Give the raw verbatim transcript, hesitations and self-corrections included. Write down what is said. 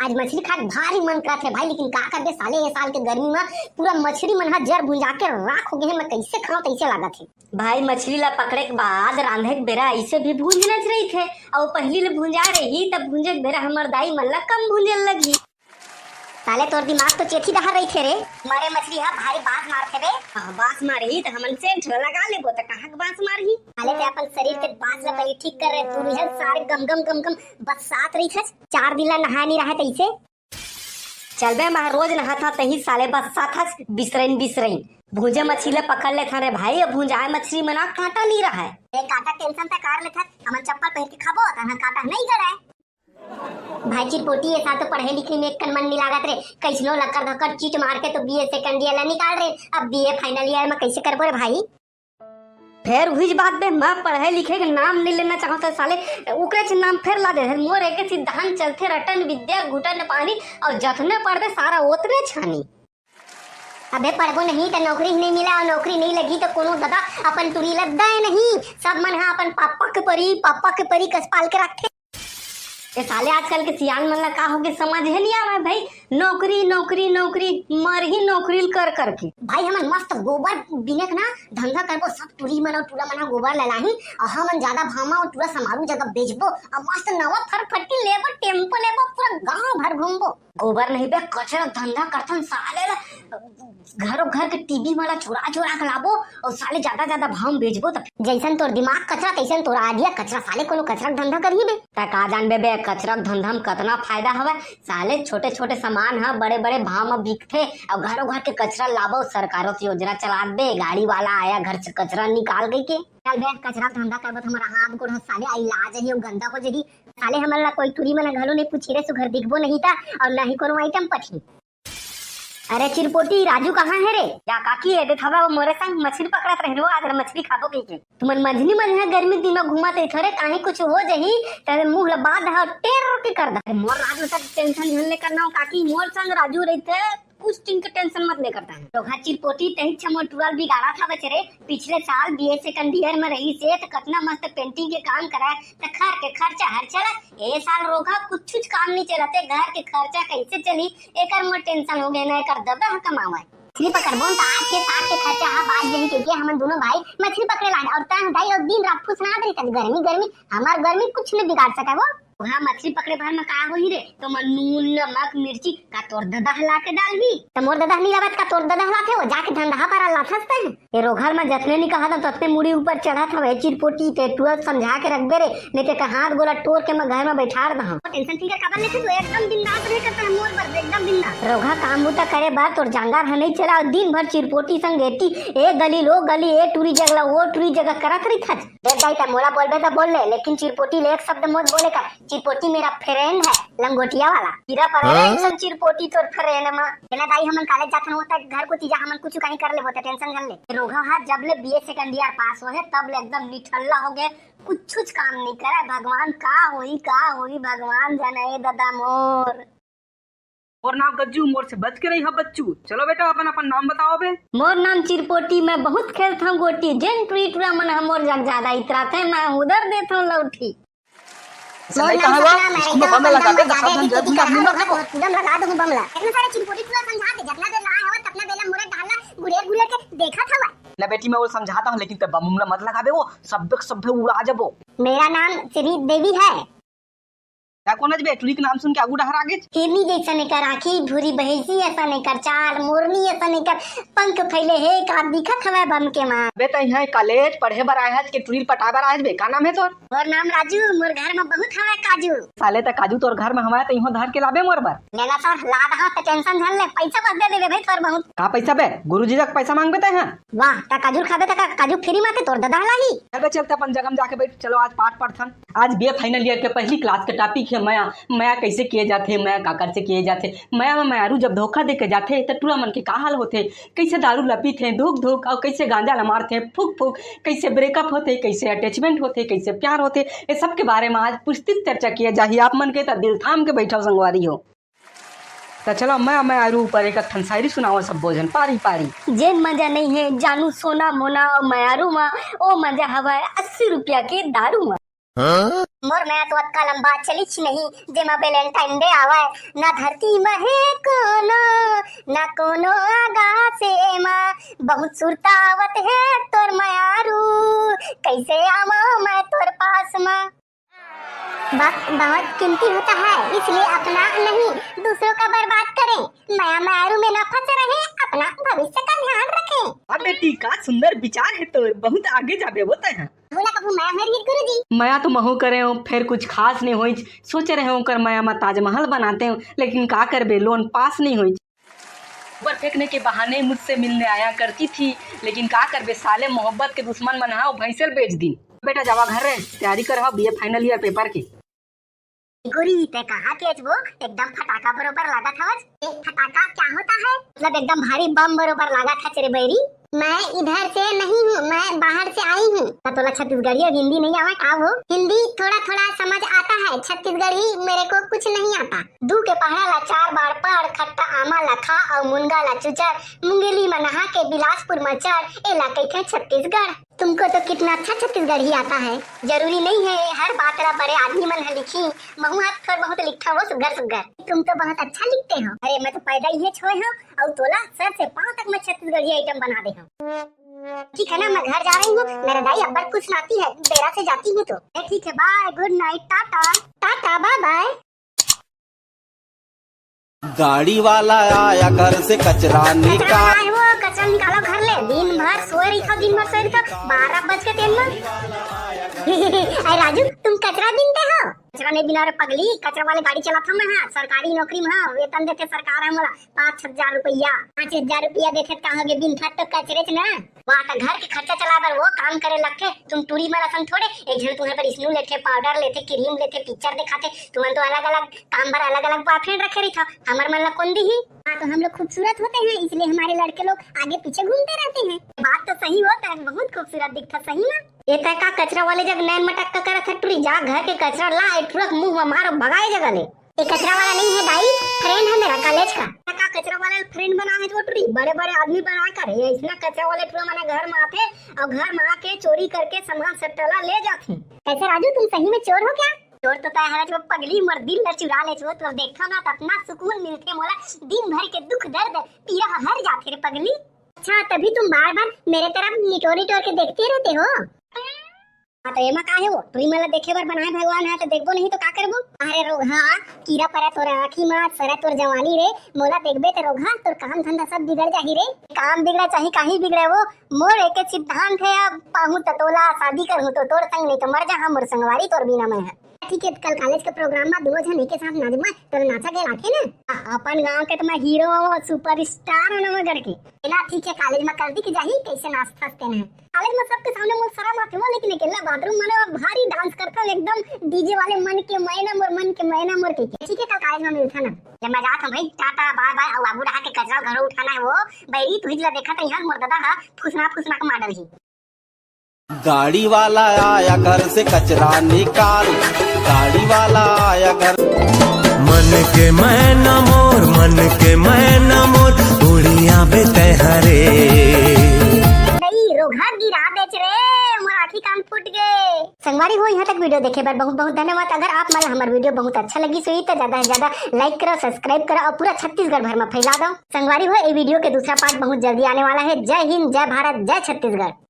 आज मछली खाए के भारी मन करत हे भाई, लेकिन का करबे साले, ये साल के गर्मी में पूरा मछली मन ह जर भुंजा के राख हो गए हे। मैं कैसे खाऊं, तैसे लागत हे। भाई, मछली ला पकड़े के बाद रांधे के बेरा ऐसे भी भूंजने च रहिथे, अउ पहली ले भुंजा रही, तब भूंजे के बेरा हमर दाई मन ला कम भूंजे लगही। साले, तोर दिमाग तो चेथी डहर रहिथे रे। मरे मछली ह भारी बास मारथे बे। हाँ, बास मारही त हमन सेंट ल लगा लेबो, त कहाँ के बास मारही? साले, ते अपन शरीर के बास ला पहले ठीक कर रे। तू रिहल सारे गम गम गम गम बस्सात रहिथस। चार दिन ला नहाए नहीं रहे तैसे। चल बे, मैं रोज नहाथा, तही साले बस्साथस बिसरइन बिसरइन। भूंजे मछली ला पकड़ लेथा रे भाई, अब भुंजाए मछली मना कांटा नहीं रहा है। ए कांटा टेंशन त कार लेथस, हमन चप्पल पहन के खाबो, त हमन कांटा नहीं गड़ाए। भाई चिरपोटी, ये साल तो पढ़े लिखे में एक कन मन नहीं लागत रे। कैसनो लक्कर धक्कर चीट मार के तो बीए सेकंड ईयर ला निकाल रे। अब बीए फाइनल ईयर में कैसे करबो रे भाई? फेर उहीच बात बे, मैं पढ़े लिखे के नाम नहीं लेना चाहत हूँ साले, ओकरेच नाम फेर ला दे। मोर एक सिद्धांत चलथे, रटन विद्या घुटन पानी, अउ जतने पढ़बे सारा ओतने छानी। अबे पढ़बो नहीं त नौकरी ही नहीं मिला, अउ नौकरी नहीं लगी त कोनो ददा अपन टुरी ल दे नहीं। सब मन ह अपन पापा के परी, पापा के परी कस पाल के रखथे। ए साले, आजकल के सियान मन ला का होगे, समझ हे नहीं आवे भाई। नौकरी, नौकरी, नौकरी, मरही नौकरी ल कर करके। भाई हमन मस्त गोबर बिने के ना धंधा करबो, सब टुरी मन अउ टूरा मन ह गोबर ललाही, अउ हमन ज्यादा भाव म अउ टूरा समारू जगह बेचबो, अउ मस्त नवा फरफटी लेबो, टेम्पो लेबो, पूरा गांव भर घूमबो। गोबर नहीं बे, कचरा धंधा करथन साले ला। घरो घर के टीवी वाला चुरा चुरा के लाबो अउ साले ज्यादा ज्यादा भाव में बेचबो त। जैसन तोर दिमाग कचरा तैसन तोर आइडिया कचरा, साले कोनो कचरा के धंधा करही बे। त का जानबे बे, कचरा के धंधा में कतना फायदा हवय। साले छोटे छोटे सामान ह बड़े बड़े भाव में बिकथे अउ घरो घर के कचरा लाबो, सरकारों से योजना चला दे, गाड़ी वाला आया घर से कचरा निकाल गई के। चल बे, कचरा के धंधा करबो त हमारा हाथ गोड़ ह साले आई लाज ही गंदा हो जही। साले हमन ला कोई टुरी मन घलो नहीं पूछी रे, सुघर दिखबो नहीं ता अउ ना ही कोनो आइटम पठी। अरे चिरपोटी, राजू कहाँ हे रे? या काकी, ए देख हवा वो मोरे संग मछली पकड़त रहे वो, आज मछली खाबो कहिके। तुमन मंझनी मंझना गर्मी दिन में घूमत रहिथो रे, काहे कुछ हो जही त मुंह ला बांध ह टेर के कर दा। अरे मोर राजू सब टेंशन झन ले करना हो काकी, मोर संग राजू रहिथे, कुछ दिन के टेंशन मत ले करता है। तो हाँ चिरपोटी, तही छमो टुरल बिगाड़ा था बचे रे। पिछले साल बीए सेकंड ईयर में रही से त कतना मस्त पेंटिंग के काम करा, त घर के खर्चा हर चला। ए साल रोगा कुछ काम नहीं चलत हे, घर के खर्चा कैसे चली, एकर मोर टेंशन हो गए ना, एकर दबे ह कमावे। मछली पकड़बो त आज के साग के खर्चा ह बाज जही कहिके हमन दोनों भाई मछली पकड़े लान, अउ तंग दाई अउ दिन रात फुसनात रही त गर्मी गर्मी, हमार गर्मी कुछ नहीं बिगाड़ सके वो। वहाँ मछली पकड़े भर में का होही रे, तो मन नून नमक मिर्ची का तोर ददा हला के डालही। त मोर ददा नहीं लावत का तोर ददा हलाथे वो, जाके धंधा पारा लाथस तैं। ए रोघर में जतने नहीं कहा था ततने मुड़ी ऊपर चढ़त हवे चिरपोटी, ते टुरल समझा के रखबे रे, नहीं ते का हाथ गोला टोर के मैं घर में बैठार दहा। टेंशन फिकर काबर लेथे तू, एकदम बिंदास रहे करता है मोर बर, एकदम बिंदास। रोघा काम बूता करे बर तोर जांगर ह नहीं चला, दिन भर चिरपोटी संग एती ए गली लो गली, ए टुरी जगला, ओ टुरी जगह करत रही थच। देख दाई, त मोला बोलबे त बोल ले, लेकिन चिरपोटी ले एक शब्द मत बोले का। चिरपोटी मेरा फ्रेंड है, लंगोटिया वाला। कीरा पर है हाँ? ऐसन चिरपोटी तोर फ्रेंड मा। जेला दाई हमन कॉलेज जाथन होता घर को तीजा हमन कुछ कहीं कर ले होता, टेंशन कर ले। रोघा हा जब ले बीए सेकंड ईयर पास हो है तब ले एकदम निठल्ला हो गए, कुछ कुछ काम नहीं करे। भगवान का होई, का होई, भगवान जाने ए दादा मोर। मोर नाम गज्जू, मोर से बच के रही हा बच्चू। चलो बेटा, अपन अपन नाम बताओ बे। मोर नाम चिरपोटी, मैं बहुत खेलथंव गोटी। जेन टुरी टुरा मन ह मोर जग ज्यादा इतराथे, मैं उधर देथंव लौठी। ऐसा नहीं कहा हुआ, इसको मैं बम में लगा के सब जन जय भूला, अपनी मार देबो। एकदम लगा दूं बम ला। इतना सारे चिरपोटी टुरा समझा दे, जितना देर ला हवा, ततना बेला मुरे डालना, गुड़े गुड़े के देखा था। ना बेटी, मैं वो समझाता हूँ, लेकिन ते बम उम ला मत लगाबे, वो सब सब उड़ा जबो। मेरा नाम श्री देवी है। का कोन अजबे टुरी के नाम सुन के आगू डहर आगे? हिरनी जैसन एकर आँखी, भूरी भैंसी असन एकर चाल, मोरनी असन एकर पंख फैले हे, का दिखत हवय बम के मार। बे तैं इहाँ कॉलेज पढ़े बर आए हस के टुरी ल पटाए बर आए हस बे? का नाम हे तोर? मोर नाम राजू, मोर घर म बहुत हवय काजू। साले त काजू तोर घर म हवय त इहों धर के लाबे मोर बर। लेना सर, ला दहा त टेंशन झन ले, पैसा बस दे देबे भाई तोर बहुत। का पैसा बे? गुरुजी जग पैसा मांगबे तैं हा? वाह, त काजू ल खाबे त का काजू फ्री म आथे तोर ददा ह लाही? चल बे चल, त अपन जगह म जाके बैठ, चलो आज पाठ पढ़थन। आज बीए फाइनल ईयर के पहली क्लास के टॉपिक हे मया। मया कैसे किए जाथे, मया काकर से किए जाथे, मया में मयारू जब धोखा दे के जाथे त टूरा मन के का हाल होथे, कैसे दारू ल पीथे धुक धुक, अउ कैसे गांजा ल मारथे फुक फुक, कैसे ब्रेकअप होथे, कैसे अटैचमेंट होथे, कैसे प्यार होथे, ये सब के बारे में आज विस्तृत चर्चा किया जाही। आप मन के त दिल थाम के बैठव संगवारी हो। त चलो मैं मयारू ऊपर एक ठन शायरी सुनाओ सब बोझन पारी पारी। जेन मजा नहीं है जानू सोना मोना अउ मयारू मा, ओ मजा हवय अस्सी रुपया के दारू मा। मोर मया तो अतका लंबा चलिच नहीं, जेमा Valentine Day आवय। ना धरती म हे कोनो, ना कोनो आकाश एमा, बहुत सुरतावत हे तोर मयारू, कैसे आवा मैं तोर पास म। वक्त बहुत कीमती होता है, इसलिए अपना नहीं, दूसरों का बर्बाद करें। मया मयारू में न फंसे रहें, अपना भविष्य का ध्यान रखें। अब बेटी, का सुंदर विचार है तोर, बहुत आगे जाबे वो तैं ह। बोला कभू मया हर वीर गुरु जी। मया तो महू करे हूँ, फिर कुछ खास नहीं होइच। सोचे रहे हूँ ओकर मया म ताजमहल बनाते हूँ, लेकिन का करबे, loan pass नहीं होइच। ऊपर फेंकने के बहाने मुझसे मिलने आया करती थी, लेकिन का करबे, साले मोहब्बत के दुश्मन मन हा भैंसल बेच दी। बेटा जावा घर रे, तैयारी कर हा B A final year paper के। गुरी, तैं कहा के अच वो, एकदम फटाका बरोबर लागत हवच। एक फटाका क्या होता है? मतलब एकदम भारी बम बरोबर लागत हच रे बैरी। मैं इधर से नहीं हूँ, मैं बाहर से आई हूँ। त तोला छत्तीसगढ़ी अउ हिंदी नहीं आवय का वो? हिंदी थोड़ा थोड़ा समझ आता है, छत्तीसगढ़ी मेरे को कुछ नहीं आता। दू के पहला ला चार बार पढ़, खट्टा आमा ला खा अउ मुनगा ला चुचर, मुंगेली म नहा के बिलासपुर म चढ़, एला कहिथे छत्तीसगढ़। तुमको तो कितना अच्छा छत्तीसगढ़ी आता है। जरूरी नहीं है हर बात ला बड़े आदमी मन ह लिखी, महू ह थोड़ बहुत लिखथव वो सुग्घर सुग्घर। तुम तो बहुत अच्छा लिखते हो। अरे मैं तो पैदा इहेच होय हव अउ तोला सर से पांव तक मैं छत्तीसगढ़ी item बना दे हव। ठीक है ना, मैं घर जा रही हूँ, मेरा दाई अब्बड़ कुछ लाती है, बेरा से जाती हूँ तो। ए, ठीक है, bye, good night, Tata. Tata, bye bye। गाड़ी वाला आया घर से कचरा कचरा निकाल। वाला है वो, कचरा निकालो घर ले। दिन भर सोए रहिथव, दिन भर सोए रहिथव, बारह बज के तेन में। अरे राजू, तुम कचरा बीनते हो? कचरा नहीं बीना रे पगली, कचरा वाले गाड़ी चलाथव मैं, हाँ, सरकारी नौकरी में, हाँ, वेतन देथे सरकार ह मोला पाँच हजार रुपया। पाँच हजार रुपया देथे त का होगे, बीनथव तो कचरेच ना। वाह, त घर के खर्चा चलाए बर वो काम करे लगथे। तुम टूरी मन असन थोड़े, एक झन तुम्हें बर स्नू लेथे, पाउडर लेथे, क्रीम लेथे, पिक्चर देखाथे। तुमन तो अलग-अलग काम बर अलग-अलग बॉयफ्रेंड रखे रहिथव, हमर मन ला कोन दिही? हाँ, तो हम लोग खूबसूरत होते हैं, इसलिए हमारे लड़के लोग आगे पीछे घूमते रहते हैं। बात तो सही हो, तैं बहुत खूबसूरत दिखथस सही में। ए तैं का कचरा वाले जग नैन मटक्का करत हस टूरी, जा घर के कचरा ला, ए ठुरक मुंह में मारो, भगाए जगह ले। ए कचरा वाला नहीं है दाई, friend है मेरा college का। का कचरा वाला friend बना है वो टूरी, बड़े-बड़े आदमी बना कर, ए इसना कचरा वाले टूरा मना घर में आथे अउ घर में आके चोरी करके सामान सट्टा ला ले जाथे। कैसे राजू, तुम सही में चोर हो क्या? चोर तो तैं हरच वो पगली, मोर दिल ला चुरा लेच वो, तो देखथव ना, त अतना सुकून मिलथे मोला, दिन भर के दुख दर्द पीरा हर जाथे रे पगली। अच्छा, तभी तुम बार-बार मेरे तरफ निटोर-निटोर के देखते रहते हो। हाँ, तो एमा का हे वो? टूरी मन ला देखे बर बनाए भगवान ह, तो देखबो नहीं तो का करबो? अरे रोगहा, कीरा परा तोर आँखी मा, सरा तोर जवानी रे, मोला देखबे त रोगहा, तोर काम धंधा सब बिगड़ जाही रे। काम बिगड़ा चाही, काहीं बिगड़े वो, मोर एके सिद्धांत हे, अब पाहूँ त तोला, शादी करहूँ तो तोर संग, नहीं तो मर जाहाँ मोर संगवारी तोर बिना मैं ह। ठीक है, कल college के program में दोनों झन एके साथ नाचबा, तोर नाचा के लागे ना? अपन गांव के तो मैं hero हूँ, superstar हूँ नवागढ़ के। ना ठीक है, college में कर दी कि जाही, कैसे नाचथस तेन ह। College में सबके सामने मोर शरम आथे वो, लेकिन अकेला bathroom में ना भारी dance करता हूँ एकदम, DJ वाले मन के मैना मोर, मन के मैना मोर के। ठीक है, कल college में मिलता ना। ले मैं जात हूँ भाई, टाटा bye bye। अब आगू रहा के कचरा घरों उठाना है वो, बैरी तुही ला देखा था यहाँ मोर दादा हा फुसना फुसना के मार डलही। गाड़ी वाला आया घर से कचरा निकाल, गाड़ी वाला आया घर। मन के मैना मोर, मन के मैना मोर, उड़िया बे तैं हरे। नहीं, रोगहा गिरा देच रे, मोर आँखी कान फूट गे। संगवारी हो, यहाँ तक video देखे बर बहुत बहुत धन्यवाद। अगर आप मन ला हमर video बहुत अच्छा लगिस होही त ज्यादा से ज्यादा like करो, subscribe करो अउ पूरा छत्तीसगढ़ भर में फैला दो। संगवारी हो, ए video के दूसरा part बहुत जल्दी आने वाला है। जय हिंद, जय भारत, जय छत्तीसगढ़।